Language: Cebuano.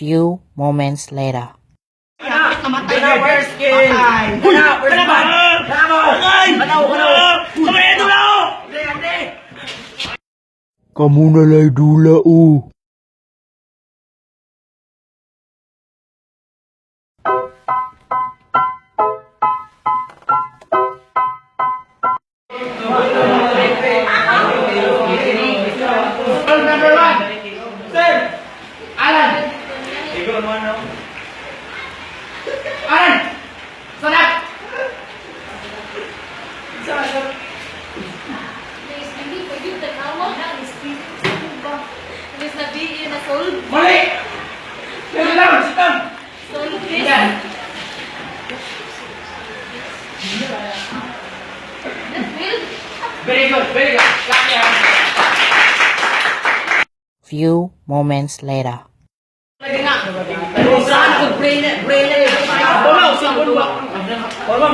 Few moments later. Kana, where's Ken? Kana, where's man? Kana mo! Kana mo, kana mo! Kamay dula o! Kamu na lay dula o. Number 1! Sir! Alan! Alan! Stand up! Mali! Sit down! Sit down! Yan! Very good, very good. Clap your hands. Few moments later. Saan kung brain brain. Wala,